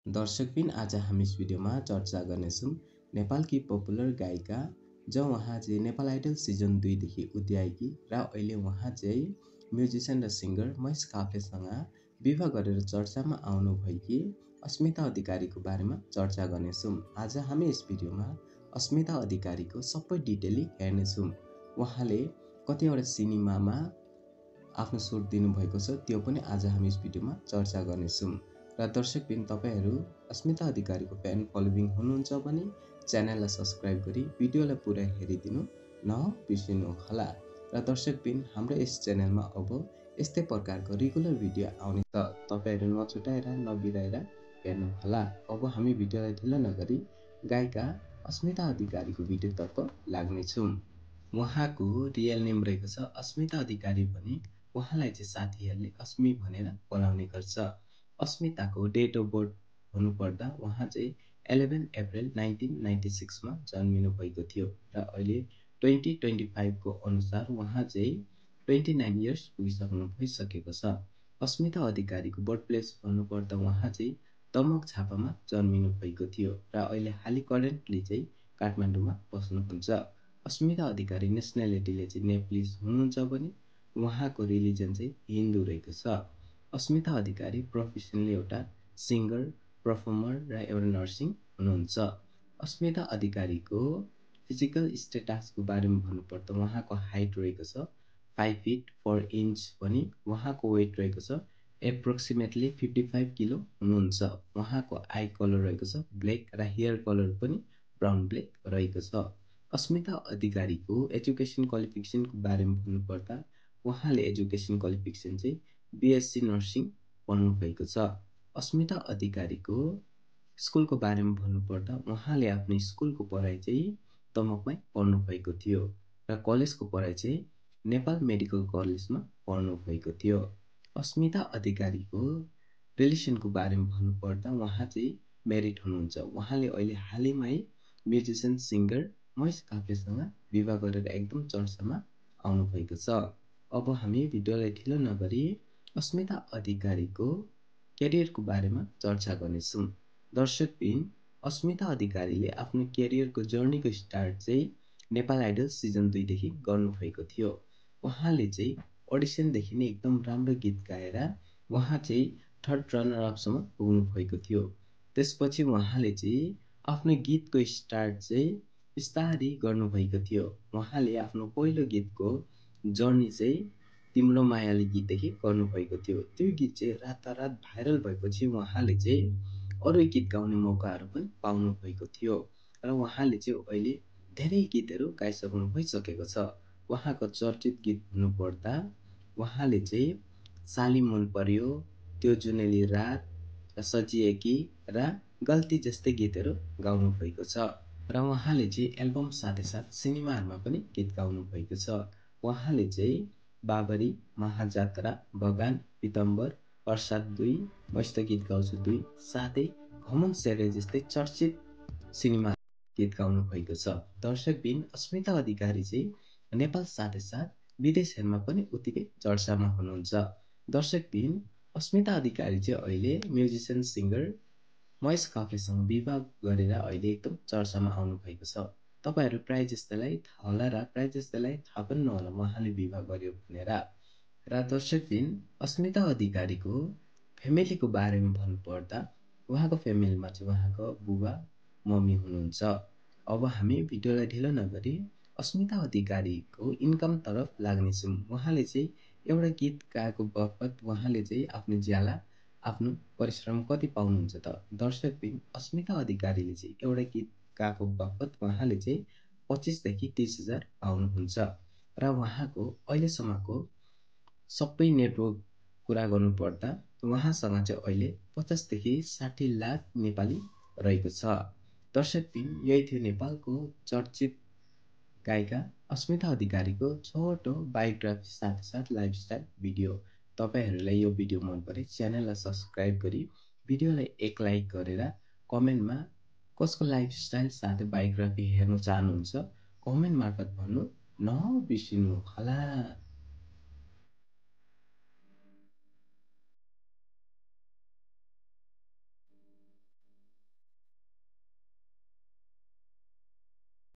दर्शकबिन आज हामी यस भिडियोमा चर्चा गर्नेछौँ नेपालकी पपुलर गायिका जो उहाँ चाहिँ नेपाल आइडल सिजन 2 देखि उद्याएकी र अहिले उहाँ चाहिँ म्युजिसियन र सिङ्गर महेश काफ्लेसँग विवाह गरेर चर्चामा आउनु भएकी अस्मिता अधिकारीको बारेमा चर्चा गर्नेछौँ। आज हामी यस भिडियोमा अस्मिता अधिकारीको सबै डिटेली हेर्नेछौँ। उहाँले कतिवटा सिनेमामा आफ्नो सुट दिनुभएको छ त्यो पनि आज हामी यस भिडियोमा चर्चा गर्नेछौँ। र दर्शकबिन तपाईहरू अस्मिता अधिकारीको फ्यान फलोइङ हुनुहुन्छ भने च्यानललाई सब्स्क्राइब गरी भिडियोलाई पुरै हेरिदिनु नबिर्सिनुहोला। र दर्शकबिन हाम्रो यस च्यानलमा अब यस्तै प्रकारको रेगुलर भिडियो आउने छ, तपाईहरू नछुटाएर नबिराएर हेर्नुहोला। अब हामी भिडियोलाई ढिलो नगरी गायिका अस्मिता अधिकारीको भिडियोतर्फ लाग्नेछौँ। उहाँको रियल नेम रहेको छ अस्मिता अधिकारी पनि उहाँलाई चाहिँ साथीहरूले अस्मि भनेर बोलाउने गर्छ। अस्मिताको डेट अफ बर्थ हुनुपर्दा उहाँ चाहिँ 11 अप्रिल 1996 मा जन्मिनु भएको थियो र अहिले 2025 को अनुसार उहाँ चाहिँ 29 इयर्स पुगिसक्नु भइसकेको छ। अस्मिता अधिकारीको बर्थ प्लेस भन्नुपर्दा उहाँ चाहिँ दमक झापामा जन्मिनु भएको थियो र अहिले हालै करेन्टली चाहिँ काठमाडौँमा बस्नुहुन्छ। अस्मिता अधिकारी नेसनालिटीले चाहिँ नेपालीज हुनुहुन्छ भने उहाँको रिलिजन चाहिँ हिन्दू रहेको छ। अस्मिता अधिकारी प्रोफेसनली एउटा सिङ्गर, परफर्मर र एउटा नर्सिङ हुनुहुन्छ। अस्मिता अधिकारीको फिजिकल स्टेटसको बारेमा भन्नुपर्दा उहाँको हाइट रहेको छ 5 फिट 4 इन्च भने उहाँको वेट रहेको छ एप्रोक्सिमेटली 55 किलो हुनुहुन्छ। उहाँको आई कलर रहेको छ ब्ल्याक र हेयर कलर पनि ब्राउन ब्ल्याक रहेको छ। अस्मिता अधिकारीको एजुकेसन क्वालिफिकेसनको बारेमा भन्नुपर्दा उहाँले एजुकेसन क्वालिफिकेसन चाहिँ बिएससी नर्सिङ पढ्नु भएको छ। अस्मिता अधिकारीको स्कुलको बारेमा भन्नुपर्दा उहाँले आफ्नो स्कुलको पढाइ चाहिँ दमकमै पढ्नु भएको थियो र कलेजको पढाइ चाहिँ नेपाल मेडिकल कलेजमा पढ्नु भएको थियो। अस्मिता अधिकारीको रिलेसनको बारेमा भन्नुपर्दा उहाँ चाहिँ म्यारिड हुनुहुन्छ। उहाँले अहिले हालैमै म्युजिसियन सिङ्गर महेश काफ्लेसँग विवाह गरेर एकदम चर्चामा आउनु भएको छ। अब हामी भिडियोलाई ढिलो नगरी अस्मिता अधिकारीको क्यारियरको बारेमा चर्चा गर्नेछौँ। दर्शकबिन अस्मिता अधिकारीले आफ्नो क्यारियरको जर्नीको स्टार्ट चाहिँ नेपाल आइडल सिजन 2 देखि गर्नुभएको थियो। उहाँले चाहिँ अडिसनदेखि नै एकदम राम्रो गीत गाएर उहाँ चाहिँ 3rd रनर अपसम्म पुग्नु भएको थियो। त्यसपछि उहाँले चाहिँ आफ्नो गीतको स्टार्ट चाहिँ बिस्तारै गर्नुभएको थियो। उहाँले आफ्नो पहिलो गीतको जर्नी चाहिँ तिम्रो मायाले गीतदेखि गर्नुभएको थियो। त्यो गीत चाहिँ रातारात भाइरल भएपछि उहाँले चाहिँ अरू गीत गाउने मौकाहरू पनि पाउनु भएको थियो र उहाँले चाहिँ अहिले धेरै गीतहरू गाइसक्नु भइसकेको छ। उहाँको चर्चित गीत भन्नुपर्दा उहाँले चाहिँ साली मन पर्यो, त्यो जुनेली रात र सजिएकी र गल्ती जस्तै गीतहरू गाउनु भएको छ र उहाँले चाहिँ एल्बम साथै साथ सिनेमाहरूमा पनि गीत गाउनु भएको छ। उहाँले चाहिँ बाबरी, महाजात्रा, बगान, पीतम्बर, प्रसाद 2, मस्त गीत गाउँछु 2 साथै घमन सेरे जस्तै चर्चित सिनेमा गीत गाउनु भएको छ। दर्शकबिन अस्मिता अधिकारी चाहिँ नेपाल साथै साथ विदेशहरूमा पनि उत्तिकै चर्चामा हुनुहुन्छ। दर्शकबिन अस्मिता अधिकारी चाहिँ अहिले म्युजिसियन सिङ्गर महेश काफ्लेसँग विवाह गरेर अहिले एकदम चर्चामा आउनु भएको छ। तपाईहरू प्राय जस्तैलाई थाहा होला र प्राय जस्तैलाई थाहा पनि नहोला उहाँले विवाह गर्यो भनेर। र दर्शकबिन अस्मिता अधिकारीको फ्यामिलीको बारेमा भन्नुपर्दा उहाँको फ्यामिलीमा चाहिँ उहाँको बुबा मम्मी हुनुहुन्छ। अब हामी भिडियोलाई ढिलो नगरी अस्मिता अधिकारीको इन्कम तर्फ लाग्नेछौँ। उहाँले चाहिँ एउटा गीत गाएको बखत उहाँले चाहिँ आफ्नो ज्याला आफ्नो परिश्रम कति पाउनुहुन्छ त? दर्शकबिन अस्मिता अधिकारीले चाहिँ एउटा गीत गाएको बखत उहाँले चाहिँ 25 देखि 30 हजार पाउनुहुन्छ र उहाँको अहिलेसम्मको सबै नेटवर्क कुरा गर्नुपर्दा उहाँसँग चाहिँ अहिले 50 देखि 60 लाख नेपाली रहेको छ। दर्शकबिन यही थियो नेपालको चर्चित गायिका अस्मिता अधिकारीको छोटो बायोग्राफी साथै साथ लाइफस्टाइल भिडियो। तपाईहरूलाई यो भिडियो मन परे च्यानललाई सब्स्क्राइब गरी भिडियोलाई एक लाइक गरेर कमेन्टमा कसको लाइफस्टाइल साथै बायोग्राफी हेर्न चाहनुहुन्छ कमेन्ट मार्फत भन्नु नबिर्सिनुहोला।